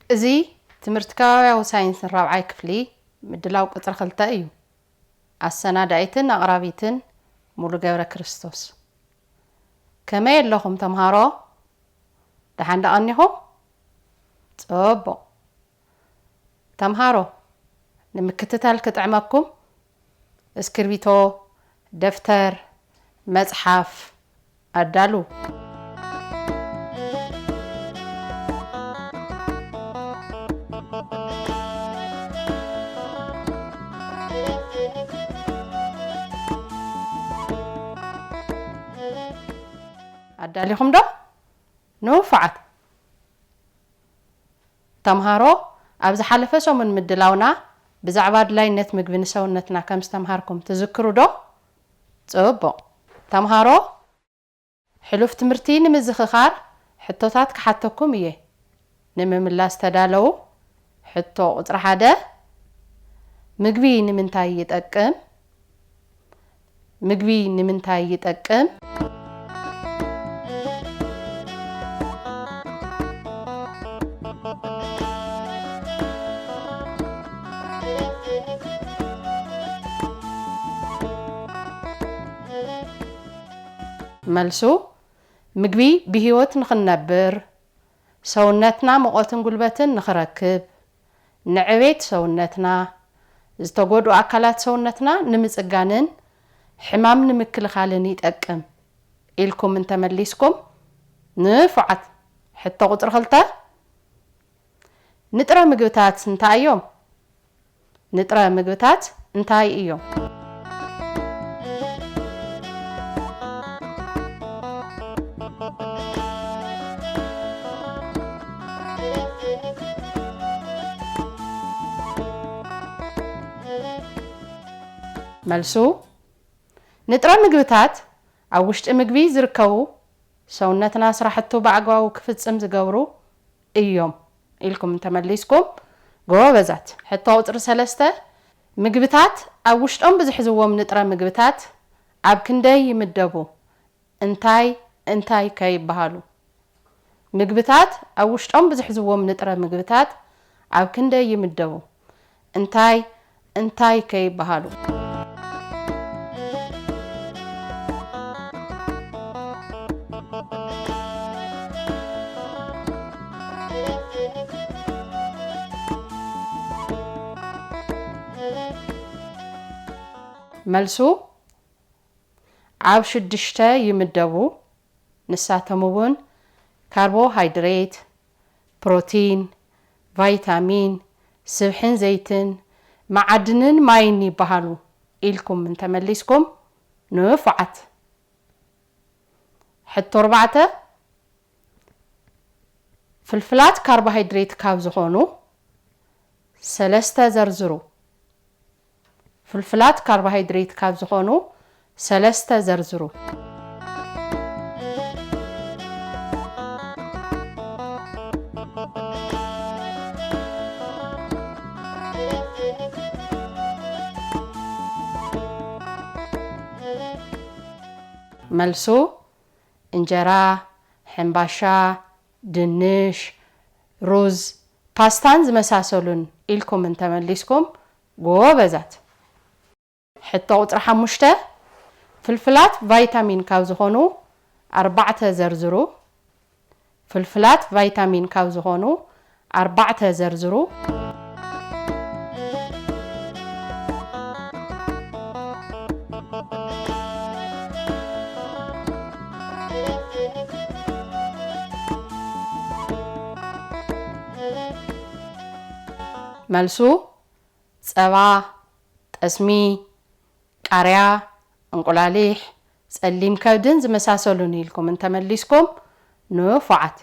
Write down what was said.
እዚ ትምህርቲ ከባብያዊ ሳይንስ ራብዓይ ክፍሊ ምድላው ቁጽሪ ክልተ እዩ። ኣሰናዳኢትን ኣቕራቢትን ሙሉ ገብረ ክርስቶስ። ከመይ ኣለኹም ተምሃሮ? ደሓን ዶ ቀኒኹም? ጽቡቕ። ተምሃሮ፣ ንምክትታል ክጥዕመኩም እስክርቢቶ፣ ደፍተር፣ መጽሓፍ ኣዳሉ። ኣዳሊኹም ዶ? ንፉዓት ተምሃሮ፣ ኣብ ዝሓለፈ ሰሙን ምድላውና ብዛዕባ ኣድላይነት ምግቢ ንሰውነትና ከም ዝተምሃርኩም ትዝክሩ ዶ? ጽቡቕ። ተምሃሮ፣ ሕሉፍ ትምህርቲ ንምዝኽኻር ሕቶታት ክሓተኩም እየ። ንምምላስ ተዳለዉ። ሕቶ ቁጽሪ ሓደ፣ ምግቢ ንምንታይ ይጠቅም? ምግቢ ንምንታይ ይጠቅም? መልሱ፣ ምግቢ ብህይወት ንኽንነብር፣ ሰውነትና ሙቐትን ጉልበትን ንኽረክብ፣ ንዕቤት ሰውነትና፣ ዝተጎድኡ ኣካላት ሰውነትና ንምጽጋንን ሕማም ንምክልኻልን ይጠቅም ኢልኩም እንተመሊስኩም ንፉዓት። ሕቶ ቁጽሪ ክልተ፣ ንጥረ ምግብታት እንታይ እዮም? ንጥረ ምግብታት እንታይ እዮም? መልሱ፣ ንጥረ ምግብታት ኣብ ውሽጢ ምግቢ ዝርከቡ፣ ሰውነትና ስራሕቱ ብኣግባቡ ክፍጽም ዝገብሩ እዮም ኢልኩም እንተመሊስኩም ጎበዛት። ሕቶ ቁጽሪ ሰለስተ፣ ምግብታት ኣብ ውሽጦም ብዝሕዝዎም ንጥረ ምግብታት ኣብ ክንደይ ይምደቡ? እንታይ እንታይ ከ ይበሃሉ? ምግብታት ኣብ ውሽጦም ብዝሕዝዎም ንጥረ ምግብታት ኣብ ክንደይ ይምደቡ? እንታይ እንታይ ከ ይበሃሉ? መልሱ ኣብ ሽዱሽተ ይምደቡ። ንሳቶም እውን ካርቦሃይድሬት፣ ፕሮቲን፣ ቫይታሚን፣ ስብሕን ዘይትን፣ መዓድንን ማይን ይበሃሉ ኢልኩም እንተመሊስኩም ንፉዓት። ሕቶ ኣርባዕተ፣ ፍልፍላት ካርቦሃይድሬት ካብ ዝኾኑ ሰለስተ ዘርዝሩ። ፍልፍላት ካርቦሃይድሬት ካብ ዝኾኑ ሰለስተ ዘርዝሩ። መልሱ፣ እንጀራ፣ ሕምባሻ፣ ድንሽ፣ ሩዝ፣ ፓስታን ዝመሳሰሉን ኢልኩም እንተመሊስኩም ጎበዛት። ሕቶ ቁጽሪ ሓሙሽተ፣ ፍልፍላት ቫይታሚን ካብ ዝኾኑ ኣርባዕተ ዘርዝሩ። ፍልፍላት ቫይታሚን ካብ ዝኾኑ ኣርባዕተ ዘርዝሩ። መልሱ፣ ጸባ፣ ጠስሚ፣ ቃርያ፣ እንቁላሊሕ፣ ጸሊም ከብድን ዝመሳሰሉን ኢልኩም እንተመሊስኩም ንፉዓት።